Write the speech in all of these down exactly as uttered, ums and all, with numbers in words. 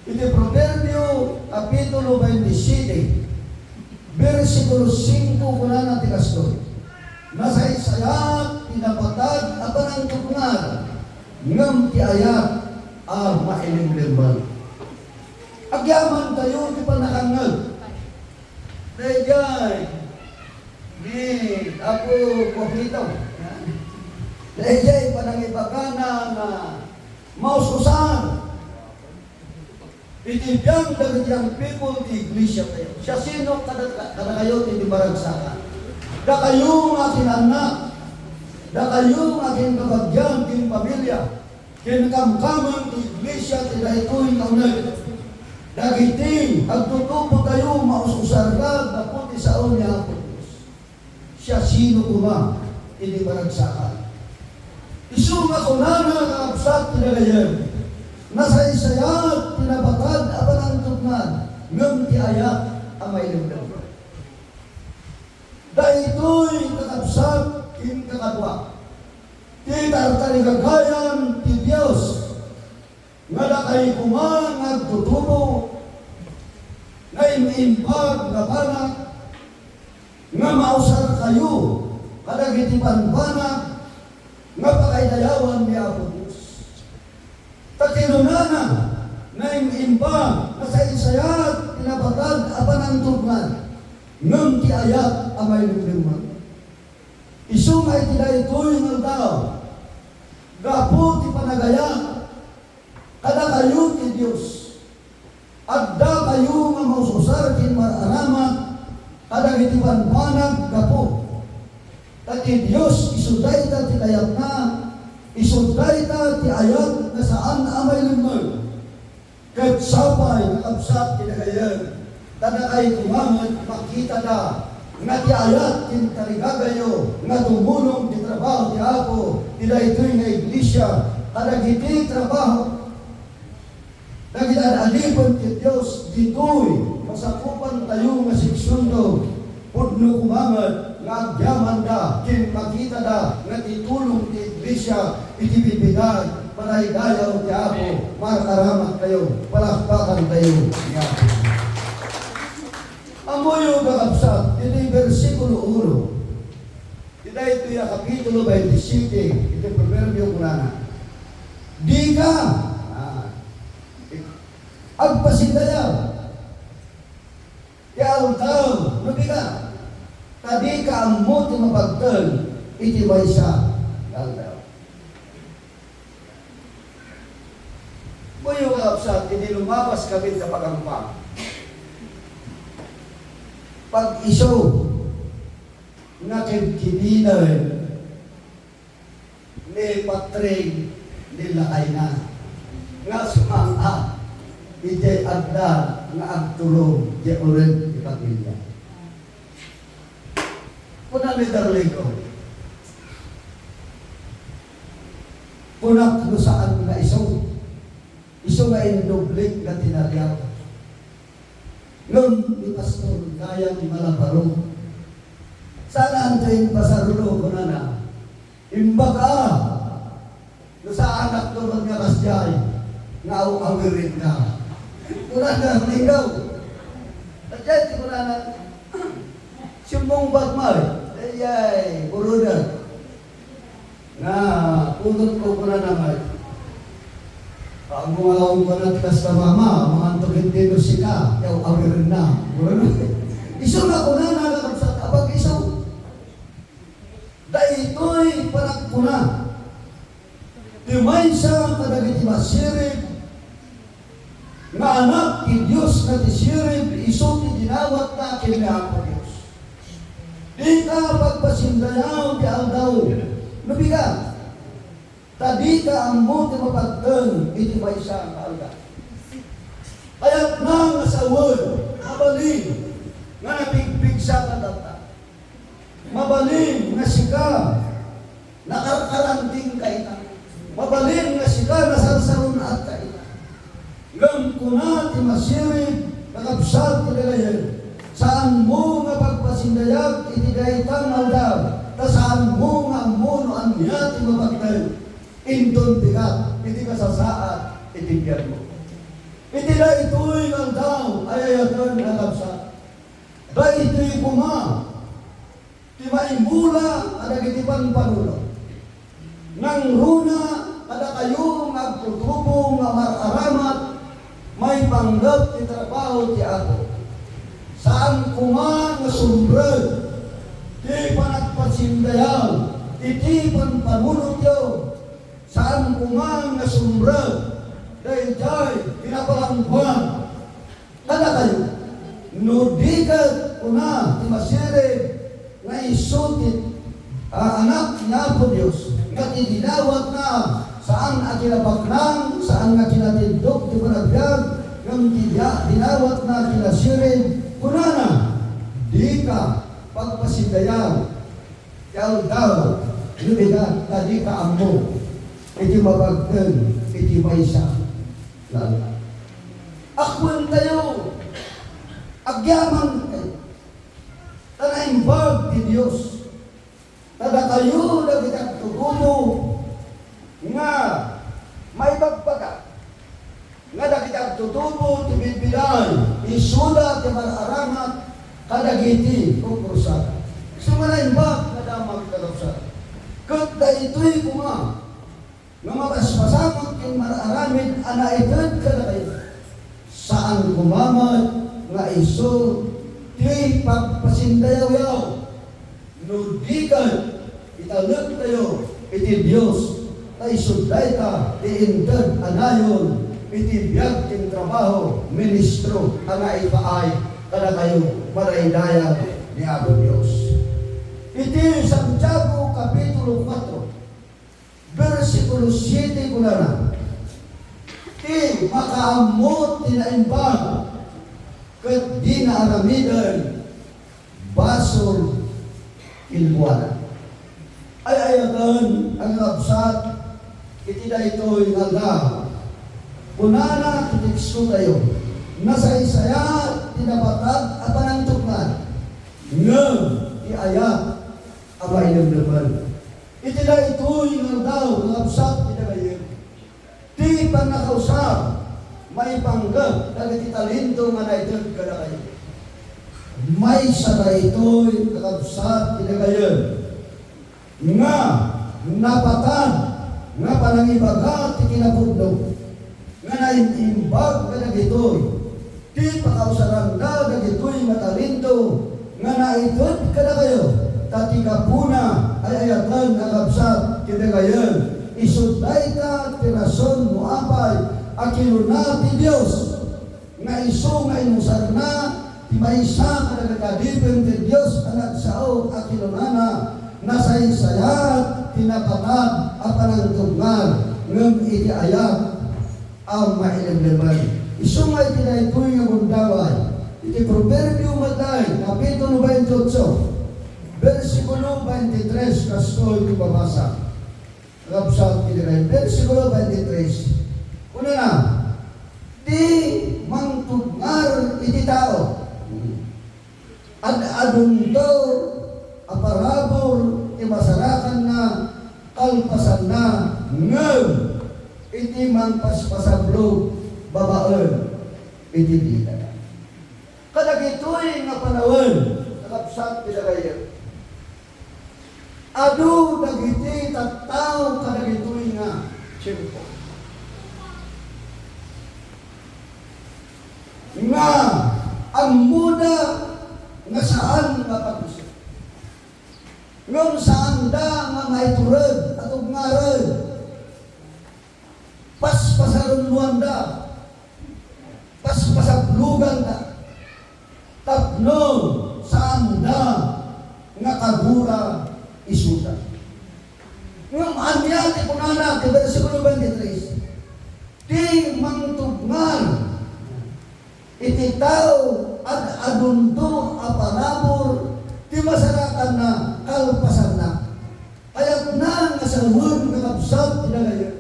Iti Proverbio, Kapitulo twenty-seven, bersikulo singko, kunana ti kastoy, "Nasaysayat ti nabatad a panangtupngan, ngem ti ayat a mailimlimmeng." Agyamantayo ti pannakangngeg. Daydiay ni Apo Guapito. Daydiay panangibagana nga maus-usan iti biag dagiti young people ti iglesia tayo. Siasino kada-, kadakayo ti, ti maragsakan? Dakayo nga akin-annak, dakayo nga akin-kabagian ken pamilia, ken kamkameng ti iglesia ti daytoy nga uneg. Dagiti agtutubo tayo maus-usar la gapu ti sao ni Apo Dios. Siasino koma iti panagsakan? Isu nga kunana nga kabsat ti gagayyem, "Nasaysayat ti nabatad a panangtupngan, ngem ti ayat a mailimlimmeng." Daytoy, kakabsat ken kakadua, ti tartarigagayan ti Dios. Nga dakay koma nga agtutubo, nga im-imbag nga banag, nga mausarkayo kadagiti bambanag nga pakaidayawan ni Apo Dios. Ta kinunana, "Naim-imbag, nasaysayat ti nabatad a panangtupngan, ngem ti ayat a mailimlimmeng." Isu nga iti daytoy nga aldaw, gapu ti panagayat kadakayo ti Dios, addakayo nga maus-usar ken mar-aramat kadagiti bambanag gapu. Ta ti Dios isu dayta ti kayatna, isu dayta ti ayat nga saan a mailimmeg. Ket sapay nga kabsat ti gagayyem, ta dakay koma met makitada nga ti ayat ken tarigagayo nga tumulong ti trabaho ti Apo ti daytoy nga iglesia kadagiti trabaho dagiti ad-adipen ti Dios ditoy masakupantayo nga seksionto. Pudno koma met nga agyamanda ken makitada nga ti tulong ti iglesia iti bibigay panagdayaw ti Apo. Mararamat kayo. Palakpakan tayo ni Apo. Ammoyo, kakabsat, iti bersikulo uno, iti daytoy a kapitulo twenty-seven, iti Proverbio, kunana, "Dika, ah, agpasindayaw ti aldaw no dika, ta dika ammo ti mapagteng iti maysa nga aldaw." Ammoyo, kakabsat, idi lumabas kami ta pagampang, pag-isu nga kibkibinen ni Patring ni lakayna nga sumang-at idiay adda nga agturong ti uneg ti pamilya. Kuna ni Darlene, kunak no saan nga isu, isu nga indublik nga tinariaw. Ngem ni Pastor Dayang Malabaro, saan anto impasaruno, kunana, "Imbag a, no saanak turon nga kasdiay, nga aw-awirenka." Kunana, "Linggaw." Kasdiay ti kunana, "Simmungbat met." Ayay, brother. Nga, pudot ko, kunana met, "Ammo nga awan ko na ti kasta, mama, manganto ket dino sika, ti aw-awirenna." Isu nga kunana, kakabsat, apag-isu. Daytoy panagkuna ti maysa kadagiti masirib nga anak ti Dios nga ti sirib, isu ti dinawatna ken ni Apo Dios. Dika pagpasindayaw ti aldaw no bigat, ta dika ammo ti mapagteng iti maysa nga aldaw. Kayatna nga sawen, mabalin nga napigpigsa ka tatta. Mabalin nga sika nakarkaranding ka ita. Mabalin nga sika nasarsarun-at ka ita. Ngem kuna ti masirib nga kabsat ti gagayyem, saanmo nga pagpasindayag iti dayta nga aldaw, ta saanmo nga ammo no ania ti mapagteng. Inton bigat iti kasasaad iti biagmo. Iti Daytoy nga aldaw, ay-ayaten a kabsat, daytoy koma ti maimula kadagiti panpanunot. Nangruna kadakayo nga agtutubo nga mar-aramat maipanggep ti trabaho ti Apo. Saan koma nga sumrek ti panagpasindayaw iti panpanunotyo. Saan koma nga sumrek daydiay kinapalangguan kadakayo. No di ket kuna ti masirib nga isu ti, ah, Anak ni Apo Dios, nga ti dinawatna saan a kinabaknang, saan nga kinatindog ti panagbiag, ngem ti dia-, dinawatna kinasirib, kunana, "Dika pagpasindayaw ti aldaw, no bigat ta dika ammo iti mapagteng iti maysa nga aldaw." Kuentayo, agyamantayo, ta naimbag ti Dios. Ta dakayo dagiti agtutubo nga maibagbaga nga dagiti agtutubo ti bibbilay, isuda ti mar-aramat kadagiti konkursada. Isu nga naimbag nga damag, kakabsat. Ket daytoy koma nga mapaspasamak ken mar-aramid a naited kadakayo. Saan koma met nga isu ti pagpasindayawyaw. No di ket italektayo iti Dios, ta isu dayta ti inted a nayon iti biag ken trabaho ministro a naipaay kadakayo, madaydayag ni Apo Dios. Iti Santiago Kapitulo kuatro, bersikulo siete, kunana, "Ti makaammo ti naimbag ket dina aramiden, basol kenkuana." Ay-ayaten a kakabsat, iti daytoy nga aldaw, kunana ti tekstotayo, "Nasaysayat ti napatag a panangtupngar, ngem ti ayat a mainemnemen." Iti daytoy nga aldaw, kakabsat, iti dagayyem, ti pannakausar maipanggep dagiti talento nga naited kadakayo. Maysa daytoy, kakabsat, iti dagayyem, nga napatag nga panangibaga ti kinapudno nga naimbag kadagitoy ti pakausaranda dagitoy nga talento nga naited kadakayo, ta ti gapuna ay ayaten a kabsat ti dagayyem. Isu dayta ti rason no apay a kinuna ti Dios nga isu nga inusarna ti maysa kadagiti adipen ti Dios a nagsao a kinunana, "Nasaysayat ti napatag a panangtupngar, ngem iti ayat a mailemlemen." Isu nga iti daytoy nga gundaway, iti Proverbio met, kapitulo twenty-eight, bersikulo twenty-three, kastoy ti babasa. Kakabsat, iti daytoy bersikulo twenty-three, kunana, "Ti mangtupngar iti tao, ad-adunto a parabur ti masarakanna kalpasanna, ngem iti mangpaspasablog babaen iti bida." Kadagitoy nga panawen, kakabsat, iti dagayyem, adu dagiti tattao kadagitoy nga tiempo nga ammoda nga saan nga pag-isip. Ngem saanda nga maitured a tupngaren. Paspasarennuanda, paspasabloganda, tapno saanda nga kagura isuda. Ngem ania ti kunana ti bersikulo twenty-three? Ti mangtupngar iti tao, ad-adunto a parabur ti masarakanna kalpasanna. Kayatna nga sawen, kakabsat, iti dagayyem,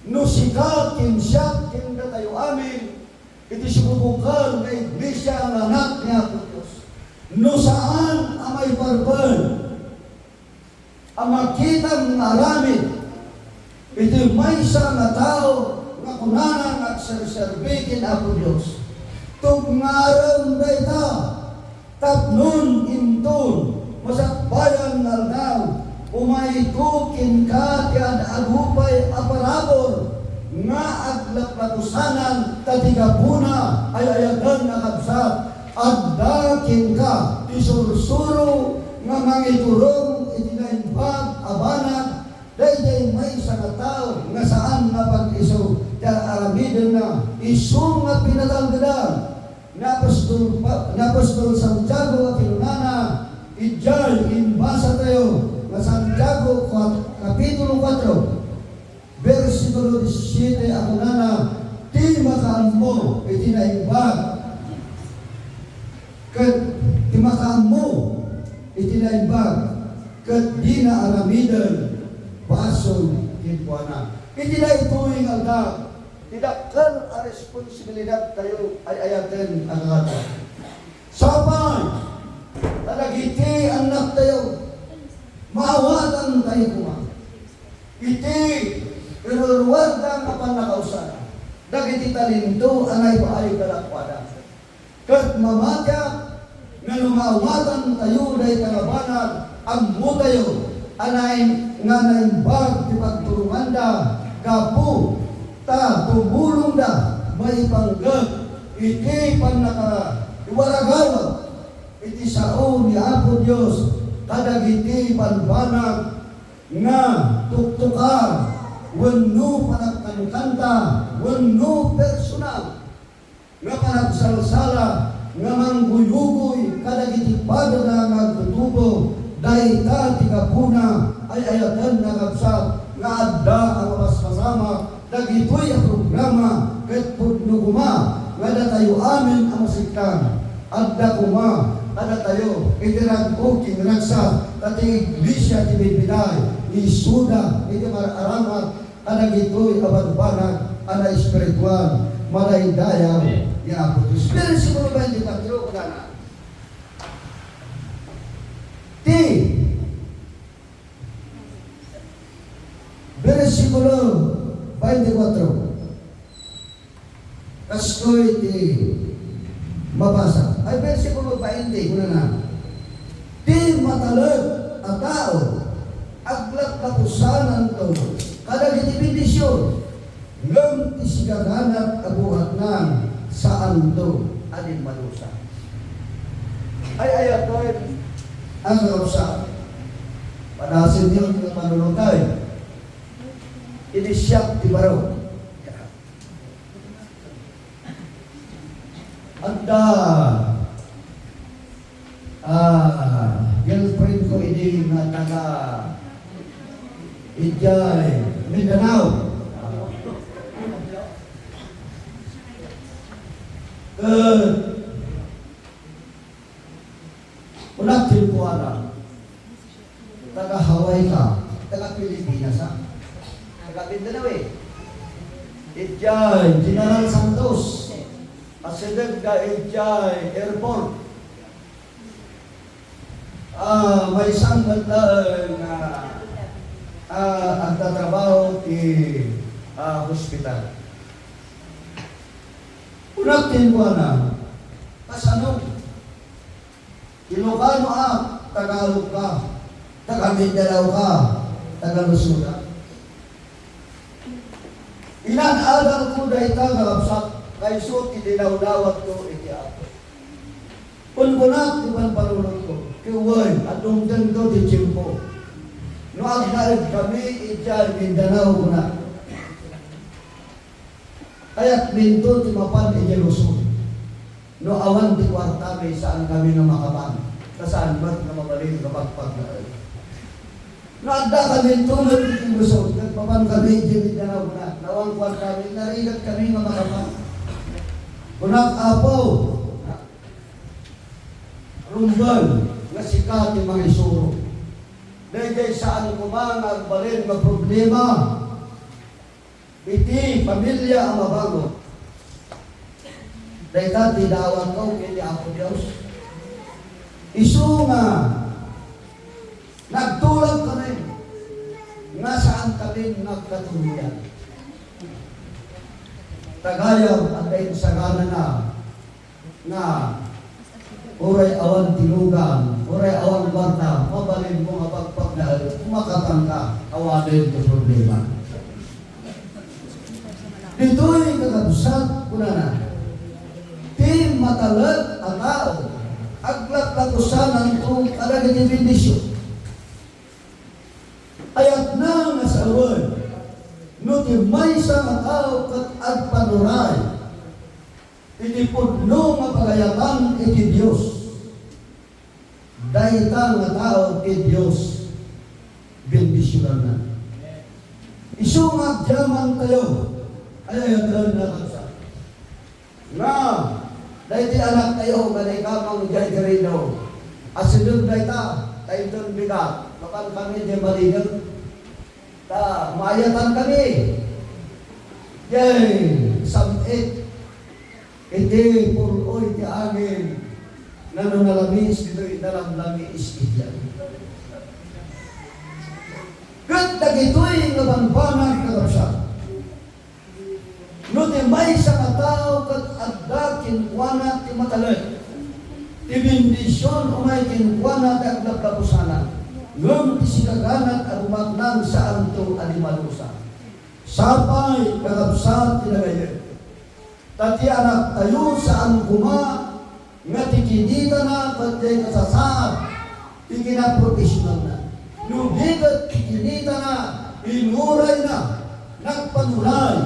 no sika ken siak ken datayo amin iti sibubukel nga iglesia nga anak ni Apo Dios, no saan a maiparben a makitam nga aramid iti maysa nga tao nga kunana nga serserbi ken Apo Dios. Tugngarem dayta tapno inton masakbayan nga aldaw, umayto kenka ti ad-adu pay a parabur nga aglaplapusanan ta ti gapuna ay-ayaten a kabsat, adda kenka ti sursuro nga mangiturong iti naimbag a banag. Daydiay maysa nga tao nga saan nga pag-isu ti ar-aramidenna, isu nga pinatalgedan ni apostol Pa-, ni apostol Santiago a kinunana, idiay imbasa tayo nga Santiago kuat-, Kapitulo kuatro, bersikulo disisyete a kunana, "Ti makaammo iti naimbag, ket ti makaammo iti naimbag, ket dina aramiden basol kenkuana." Iti daytoy nga aldaw, ti dakkel a responsibilidad tayo ay-ayaten a kakadua. Sapay, kadagiti annak tayo, maawatan tayo koma iti iruruarda nga pannakausada dagiti talento a naipaay kadakuada. Ket mamatiak nga no maawatan tayo dayta nga banag, ammo tayo a naim-, nga naimbag ti pagturonganda gapu ta tumulongda maipanggep iti pannakawaragawag iti sao ni Apo Dios kadagiti banbanag nga tuktukar wenno panagkankanta wenno personal nga panagsalsala nga mangguyugoy kadagiti padana nga agtutubo. Dayta ti gapuna ay-ayaten a kabsat nga adda a mapaspasamak dagitoy a programa, ket pudno koma nga datayo amin a masiklan, adda koma kadatayo iti rag-o ken ragsak ta ti iglesia ti bibinay, isuda iti mar-aramid kadagitoy a banbanag a naespirituan, madaydayaw ni Apo Dios. Bersikulo twenty-four, kunana, ti Bersikulo twenty-four. Kastoy ti mabasa. Ay, bersikulo twenty, kunana, "Ti matalek a tao, aglaplapusananto kadagiti bendision." Ngem ti sigaganat a buhatnan, saanto a dimmadusa. Ay-ayaten a kakabsat, padasenyo nga panunotay. Idi siak ti baro. Adda, ah, girlfriend ko idi nga taga idiay Mindanao. Ket kunak kenkuana, "Taga Hawaii ka, taga Pilipinas, ha? Taga Mindanao, eh." Idiay General Santos, asideg da idiay airport. Ah, maysa met laeng nga, ah, agtatrabaho ti, ah, hospital. Kunak kenkuana, "Kasano? Ilocano ka, Tagalog ka, taga Mindanao ka, taga Luzon ka." Inad-adalko dayta nga kabsat, kayso ti dinawdawatko iti Apo. Kunkunak ti panpanunotko, "Ket wen, adda umtengto ti tiempo. No agnaed kami idiay Mindanao," kunak. Kayatminto ti mapan idiay Luzon. No awan ti kuartami, saan kami nga makapan. Ta saan met nga mabalin nga pagpagnaed. No adda kami tulod iti Luzon, ket mapan kami idiay Mindanao, na, no awan kuartami, narigat kami nga makapan. Kunak, "Apo, rumbeng nga sika ti mangisuro. Daydiay saan koma nga agbalin nga problema iti pamilia a mabangon." Dayta ti dawatko ken ni Apo Dios. Isu nga nagtulagkami nga saan kami nga agkatuloyan. Tagayam, adda insaganana nga uray awan tinugan, uray awan kwarta, mabalinmo nga pagpagnaed, makatangka, awanen ti problema. Ditoy, kakabsat, kunana, ti matalek a tao, aglaplapusananto kadagiti bendision. Ayatna nga sawen, no ti maysa nga tao ket agpanuray iti pudno nga pagayatan iti Dios, dayta nga tao ti Dios bendisionanna. Isu nga agyamantayo, ay ayaten nga kabsat. Nga, daytoy anaktayo nga naikamang idiay Garino, asideg dayta, ta inton bigat, mapan kami idiay Malineg. Ta maayatan kami. Diay sam-it iti pul-oy ti angin, nga no nalamiis ditoy, nalamlamiis idiay. Ket dagitoy nga bambanag, kakabsat, no ti maysa nga tao ket adda kenkuana ti matalek, ti bendision umay kenkuana ti aglaplapusanan, ngem ti sikaganat a bumaknang saanto a di malusa. Sapay, kakabsat, ti nagayyem. Ta ti anaktayo saan koma nga ti kinitana ket diay kasasaad ti kinaprofesionalna. No di ket ti kinitana, inurayna, nagpanuray,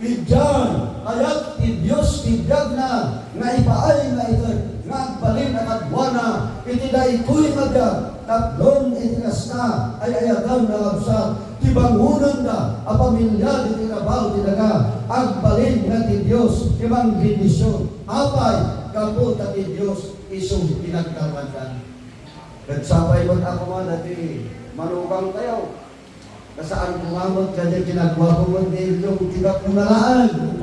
idiay kayat ti Dios ti biagna nga ipaay nga ited nga agbalin a kaduana iti daytoy nga biag. Tapno iti kasta, ay-ayaten nga kabsat, ti bangonanda a pamilia ditoy rabaw ti daga, agbalin nga ti Dios ti mangbendision. Apay, gapu ta ti Dios isu ti nagkararagda. Ket sapay met a koma dati manugangtayo. Kasaan ko nga met, kadi kinaguapo met ni Ilyong ti gapuna laeng.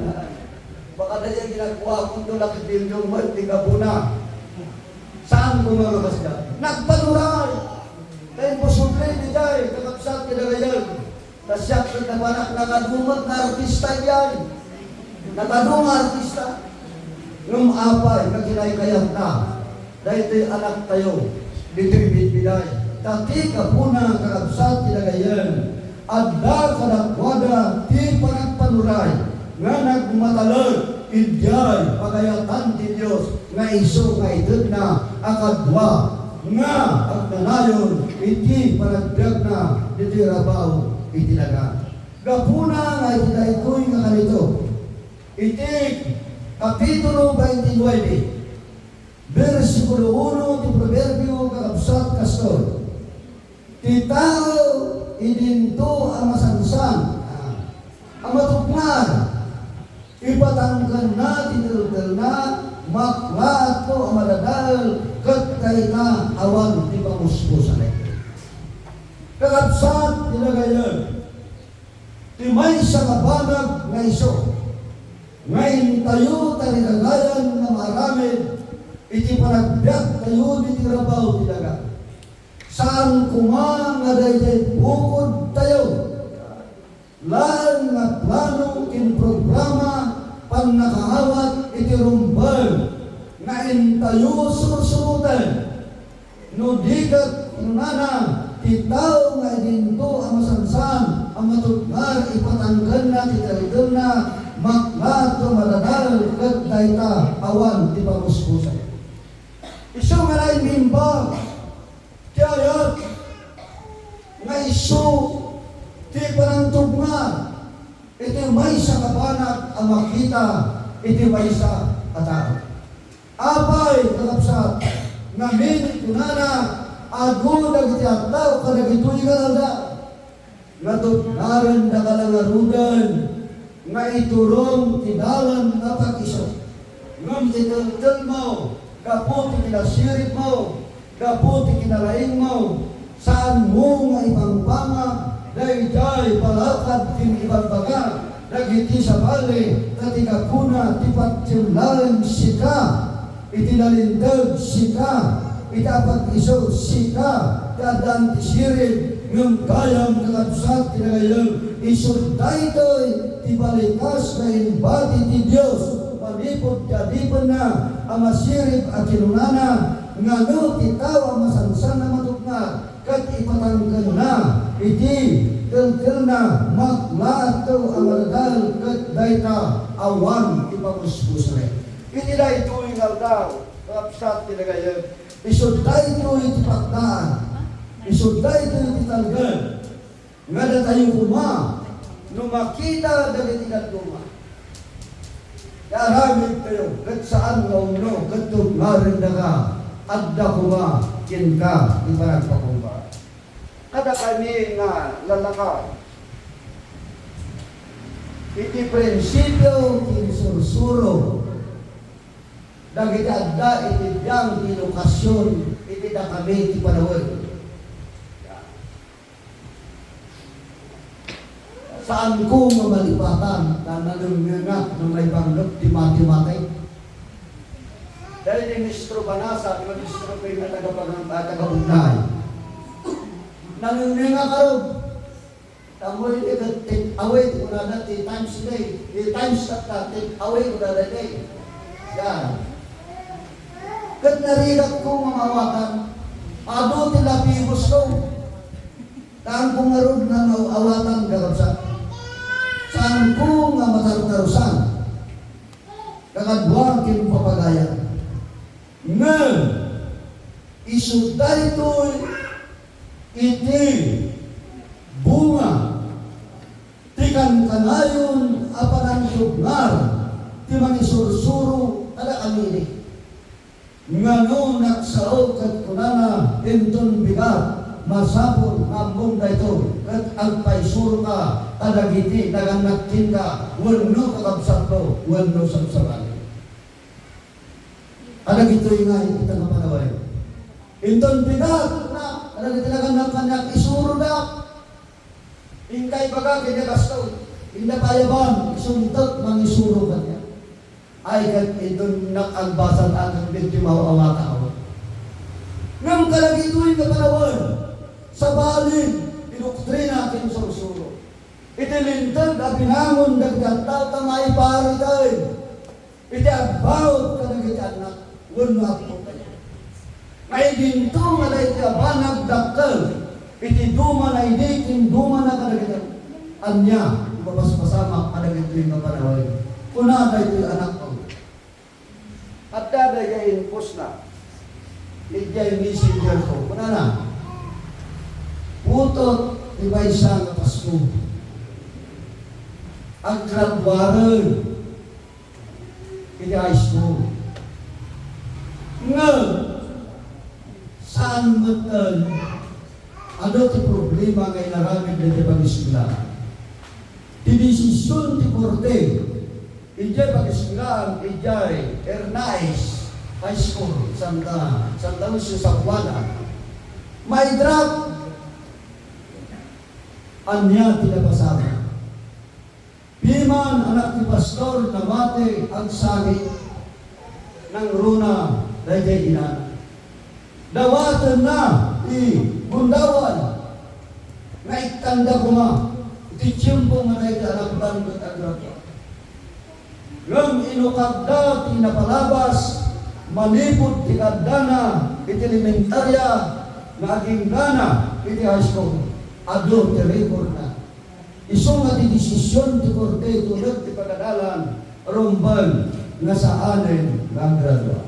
Baka dayta kinaguapo to, lakit ni Ilyong met ti gapuna. Saan ko nga makasda? Nagpanuray! Kay imposible ni jay, kakabsat, kinagayan. Ta siak ket napanak nakadumat nga artista jay. Nakadu nga artista. Ngem apay nga kinaykayatna? Daytoy anaktayo, ditoy bidbiday. Ta ti gapuna, kakabsat, ti dagayen, adda kadakuada ti panagpanuray nga nagmatalek idiay pagayatan ti Dios nga isu nga itedna a kadua nga agnanayon iti panagbiagna ditoy rabaw iti daga. Gapuna nga iti daytoy nga kanito, iti Kapitulo twenty-nine, Bersikulo uno ti Proverbio, kakabsat, kastoy, "Ti tao idinto a masansan, a matupngar, ipatangkenna ti teltelna, maklaatto a madadael, ket dayta awan ti pamuspusan." Kakabsat, ti nagayen, ti maysa nga banag nga isu nga intayo tarigagayan nga maaramid iti panagbiagtayo ditoy rabaw ti daga. Saan koma nga daydiay bukodtayo laeng nga plano ken programa pannakaawat iti rumbeng nga intayo sursuroten. No di ket kunana ti tao nga idinto a masansan a matupngar, ipatangkenna ti teltelna, maklaatto a madadael, ket dayta awan ti pamuspusan. Isu nga naimbag ti ayat nga isu ti panangtupngar iti maysa nga banag a makita iti maysa a tao. Apay, kakabsat, ngamin kunana, adu dagiti tattao kadagitoy nga aldaw. Natupngarendaka la ngaruden nga iturong ti dalan nga pag-isu. Ngem ti teltelmo, gapu ti kinasiribmo, gapu ti kinalaingmo, saanmo nga ipangbanga daydiay palakad ken ibagbaga dagiti sabali, ta ti gapuna ti patiem laeng sika. Iti nalinteg, sika. Iti apag-isu, sika. Ti addaan ti sirib, ngem gayam, kakabsat, ti nagayyem, isu daytoy ti Ibalikas nga imbati ti Dios manipud ti adipenna a masirib a kinunana, ngano ti tao a masansan a matupngar ket ipatangkenna iti kelkelna, maklaatto a madadael ket dayta awan ti pamuspusoen. Iti daytoy nga aldaw, kakabsat ti nagayem, isu daytoy ti pakdaan, isu daytoy ti talged. Nga datayo koma, no makita dagiti dadduma, nga aramidtayo, ket saan nga umno, ket tupngarendaka, adda koma kenka ti panagpakumbaba. Kadakami nga lalakay, iti prinsipio ti insursuro dagiti adda iti biang ti lokasyon iti dakami ti panawen. Saanko nga malipatan ta nanengnengak nga maibangnget ti mati-mati. Daydi Maestro Banasa, ti Maestro Peng nga taga-, ah, taga-Bugnaw. Nanengnengak ngarud. Tammo iti ket take away, kunada ti Times Day. Ti Times tatta, take away, kunada iti. Yan. Ket narigakko nga maawatan. Adu ti lapibosko. Saanko ngarud nga maawatan, kakabsat. Saanko nga matartarusan. Kakadua ken papagayan. Ngem, isu daytoy iti bunga ti kankanayon a panangtupngar ti mangisursuro kadakami. Ngano nagsao ket kunana, inton bigat, masapul nga ammom daytoy, ket agpaisuroka kadagiti nagannak kenka, wenno kakabsatmo, wenno sabsabali. Kadagitoy nga ita nga panawen. Inton bigat, na, kadagiti nagannak kaniak, isuroda. Inkay baga, kanya kastoy. Inda payaban, isuntek, mangisuro kaniak. Ay, ket inton nakagbasa ta, ket medyo maawatan ako. Ngem kadagitoy nga panawen, sabali ti doktrina ti insursuro. Iti linteg a binangon dagiti tattao ta maiparitay iti agbaut kadagiti annak wenno appotayo. Nga idinto nga daytoy a banag dakkel iti dumana idi ken dumana kadagiti ania ti mapaspasamak kadagitoy nga panawen. Kuna daytoy anakko. Adda daydiay infosna. Idiay messenger ko. Kunana, putot ti maysa nga Pasko. Aggraduaren iti high school. Ngem, saan metten adu ti problema nga inaramid daydiay pag-eskuelaan. Ti desisyon ti korte, idiay pag-eskuelaan, idiay Ernais High School, Santa, Santa Lucia, Zamboanga, maidrop. Ania ti napasamak? Piman anak ti pastor, namati, agsangit, nangruna daydiay inana. Dawatenna ti gundaway nga ikkanda koma iti tiempo nga daydi anakdan ket aggraduar. Ngem inukagda ti napalabas manipud ti kaaddana iti elementaria nga aginggana iti high school. Adu ti recordna. Isu nga ti desisyon ti korte tulad ti pagadalan, rumbeng nga saanen nga aggraduar.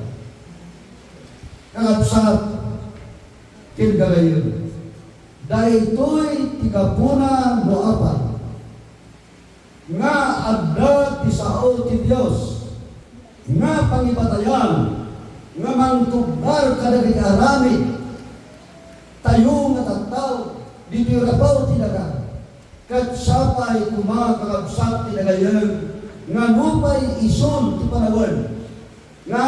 Kakabsat ken gagayyem, daytoy ti gapuna no apay nga adda ti sao ti Dios nga pangipatayan nga mangtuggar kadagiti aramid tayo nga tattao ditoy rabaw ti daga. Ket sapay koma, kakabsat ti nagayyem, nga nupay isun ti panawen nga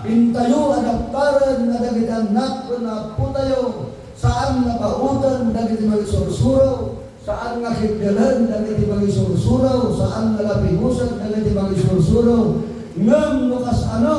intayo a dapparen nga dagiti annak ken appotayo, saan nga baoten dagiti mangisursuro, saan nga keddelen dagiti mangisursuro, saan nga lapigosen dagiti mangisursuro, ngem no kasano,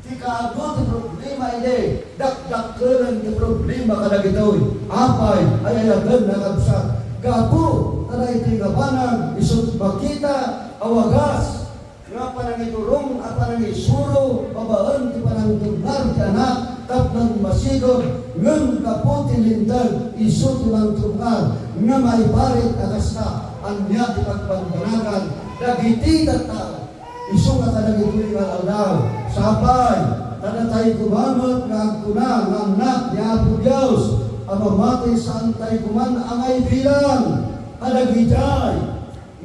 ti kaadu ti problema idi, dakdakkelen ti problema kadagitoy. Apay, ay-ayaten, kakabsat, gapu ta daytoy nga banag, isu ti makita a wagas nga panangiturong a panangisuro babaen ti panangtubngar ti Anak tapno masigud, ngem gapu ti Linteg, isu ti mangtubngar nga maiparit a kasta. Ania ti pagbanbanagan dagiti tattao? Isu nga kadagitoy nga aldaw, sapay, ta datay koma met nga agkuna nga annak ni Apo Dios a mamati, saantay koman a maibilang kadagijay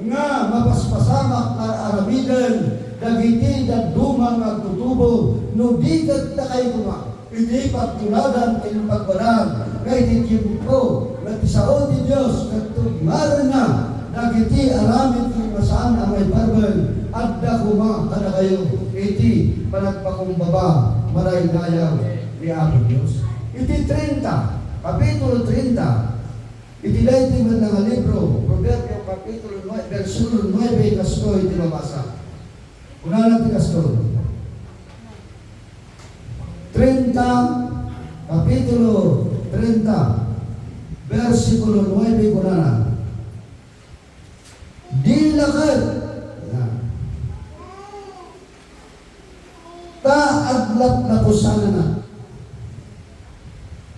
nga mapaspasamak nga ar-aramiden dagiti dadduma nga agtutubo, no di ket dakay koma. Iti pagtuladan ken pagbalang nga iti tiempo nga ti sao ti Dios ket tugnarenna dagiti aramid ken masaan a maiparben, adda koma kadakayo iti panagpakumbaba madaydayaw ni Apo Dios. Iti treinta, kapitulo treinta, iti daytoy met nga libro, Proverbio, kapitulo nuebe, bersikulo nuebe, kastoy ti mabasa. Kunana ti kastoy. Treinta, kapitulo treinta, bersikulo nuebe, kunana, "Di la ket," na, "ta aglaplapusanna,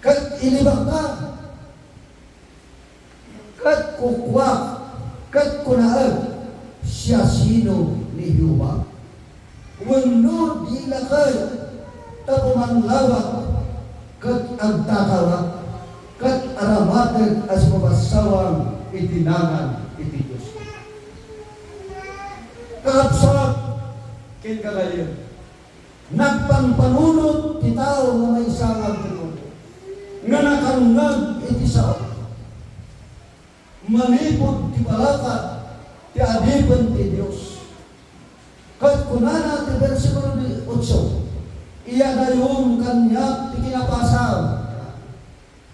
ket ilibakka." Ket kukuak, ket kunaek, "Siasino ni Jehovah?" Wenno di la ket ta pumanglawak ket agtakawak, ket aramatek a sumabassawang iti nagan iti Dios. Kakabsat ken kagayyem, nagpanpanunot ti tao nga maysa nga agtutubo, nga nakangngeg iti sao. Manipud ti palaka ti adipen ti Dios. Ket kunana ti bersikulo otso, "Iyadayon kaniak ti kinapasar."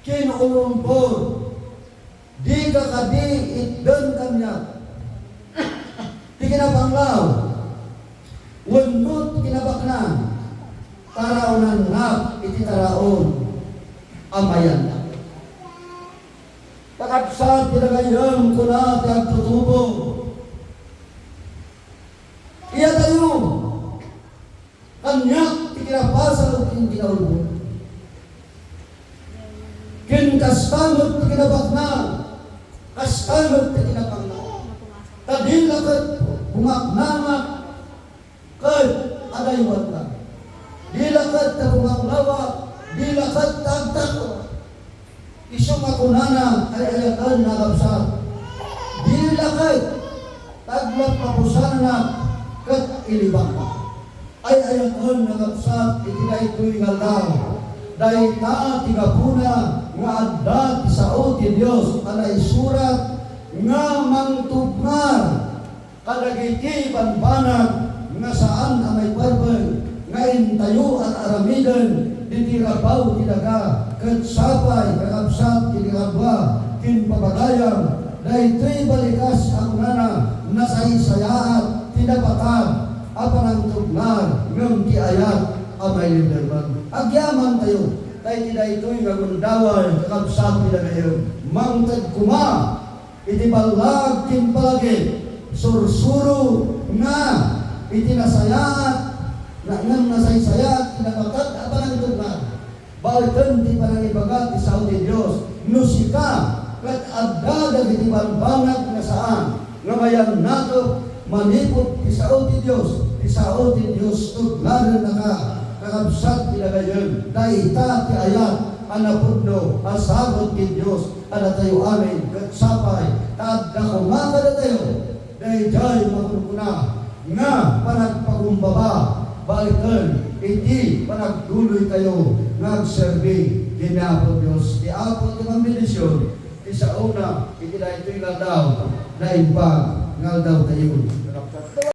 Kinulungpot, dika kadi itden kaniak ti kinapanglaw wenno ti kinabaknang, taraonannak iti taraon a mayannak. Kakabsat ti nagayyem, kuna ti agtutubo, "Iyadayo kaniak ti kinapasar ken kinaulbod. Ken kasta met ti kinabaknang, kasta met ti kinapanglaw. Ta di la ket pumaknangak ket adaywanka. Di la ket ta pumanglawak, di la ket ta agtakawak." Isu nga kunana, ay-ayaten nga kabsat, "Di la ket ta aglaplapusannak ket ilibakka." Ay-ayaten nga kabsat, iti daytoy nga aldaw, dayta ti gapuna nga adda ti sao ti Dios a naisurat nga mangtubngar kadagiti bambanag nga saan a maiparben nga intayo ar-aramiden diti rabaw ti daga, ket sapay, kakabsat, iti kadua ken pagayam, daytoy balikas a kunana, nasaysayaat ti napatag a panangtubngar ngem ti ayat a mailiberman. Agyamantayo, ta iti daytoy nga gundaway, kakabsat, iti dagayem, mangted koma iti ballag ken palagip, sursuro nga iti nasayaat, na, ngem nasaysayaat ti napatag a panangtubngar. Baeten ti panangibaga ti sao ti Dios, no sika ket adda dagiti bambanag nga saan nga mayannakep manipud ti sao ti Dios, ti sao ti Dios tudnarennaka, kakabsat ti dagayem, dayta ti ayat a napudno a sagut ti Dios kadatayo amin, ket sapay ta adda koma kadatayo daydiay makunkuna nga panagpakumbaba baeten iti panagtuloytayo nga agserbi ken ni Apo Dios. Ti Apo ti mambendision ti saona iti daytoy nga aldaw, naimbag nga aldawtayo.